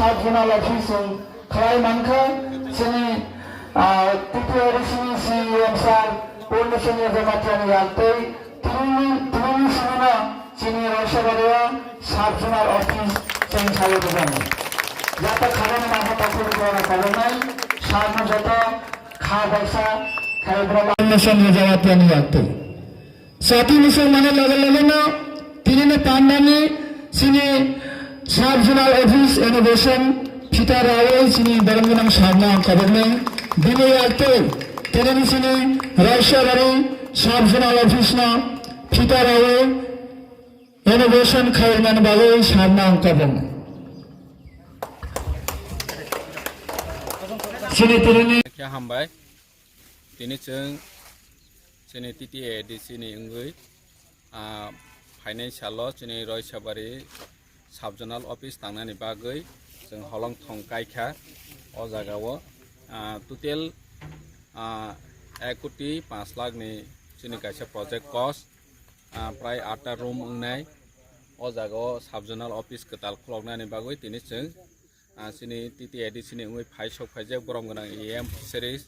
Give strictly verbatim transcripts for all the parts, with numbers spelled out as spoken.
Sub zonal office chwng khlai mankha, chini, ah, T T A D C ni C E M sir, Purna Chandra Jamatia ni yaktwi, tini, tini simi no chini Roisabari o sub zonal office chwng salai rwjak. Joto khajani mangsa takhuk rwna koboknai, sir no joto kha baksa khai bwrwi Purna Chandra Jamatia ni yaktwi. Chati bwswk mane loge loge no tini ni pandani chini sub zonal office inauguration phita rawi chini borom gwnang sir no ang koboknai. Bini yaktwi tini ni chini Roisabari sub zonal office no phita rawi inauguration khaimani bagwi sir no ang koboknai. Chini tini ni Khe hambai. Tini chwng chini T T A D C ni wngwi, ah, phainai salo chini Roisabari sub zonal office tangnani bagwi chwng holong thong kaikha. O jagao, ah, total, ah, ek koti panch lakh ni chini kaisa project cost, ah, prai atta room wngnai. O jagao sub zonal office kwtal khuloknani bagwi tini chwng Ah, chini T T A D C ni wngwi phai sok phaijak borom gwnang E M Fisheries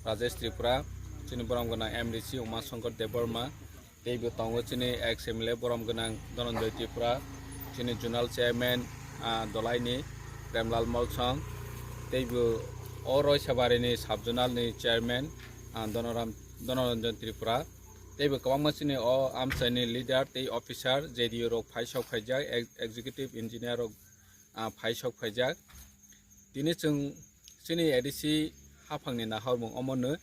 Rajesh Tripura, chini borom gwnang M D C Uma Shankar Debbarma, teibo tongo chini ex M L A borom gwnang Dhananjoy Tripura, chini Zonal Chairman, ah, Dolaini Premlal Molsong, teibo o Roisabari ni sub zonal ni chairman, ah, Dhonoram, Dhanoranjan Tripura, teibo kwbangma chini o amchaini leader tei officer, J D O rok phai sok phaijak, ex-, executive engineer rok ah, phai sok phaijak. Tini chwng chini A D C haphangni naharmung omono,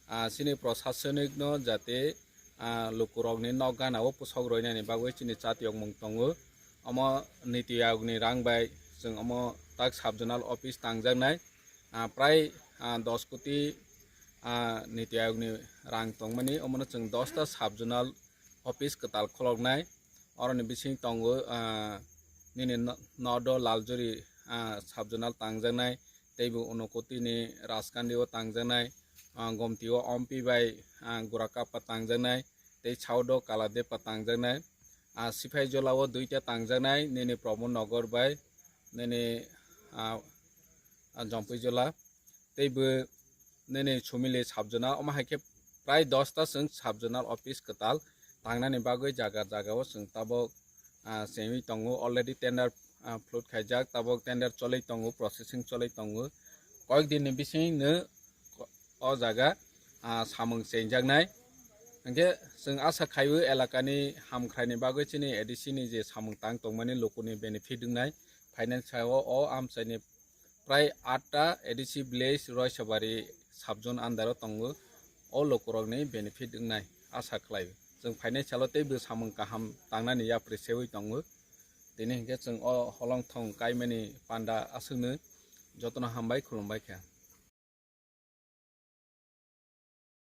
ah, chini prosasonikno jate, ah, lukurokni nok ganao pusok roinani bagwi chini chatiyokmung tongo. Omo Niti Ayogni rang bai chwng omo tak sub zonal office tangjaknai. Ah, prai, ah, dos koti, ah, Niti Ayogni rang tongmani, omono chwng dosta sub zonal office kwtal khuloknai. Oroni bising tongo, ah, nini no-, nodo Laljuri, ah, sub zonal tangjaknai, teibo Unakoti ni Rajkandi o tangjaknai, ah, Gomti o Ompi bai, ah, Gurakapa tangjaknai, tei Saudo Kaladepa tangjaknai, ah, Siphaijola o duita tangjaknai, nini Pramod Nagar bai, nini, ah, ah, Jompuijola. Teibo nini Sumili sub zonal, omo hai khe prai dosta chwng sub zonal office kwtal tangnani bagwi jaga jaga o chwng tabuk, ah, chengwi tongo, already tender, ah, float khaijak, tabuk tender cholwi tongo, processing cholwi tongo, koyek din ni bising no o jaga, ah, samung chengjaknai. Hwnkhe chwng asa khaiwi elakani hamkhraini bagwi chini A D C ni je samung tang tongmani lukuni benefit wngnai, finance o, o amchaini prai atta A D C village Roisabari sub zone under o tongo, o lukurokni benefit wngnai asa khlai. Chwng phainai salo teibo samung kaham tangnani yapri seui tongo. Tini hinkhe chwng o holong thong kaimani panda aswkno jotono hambai khulumbai kha.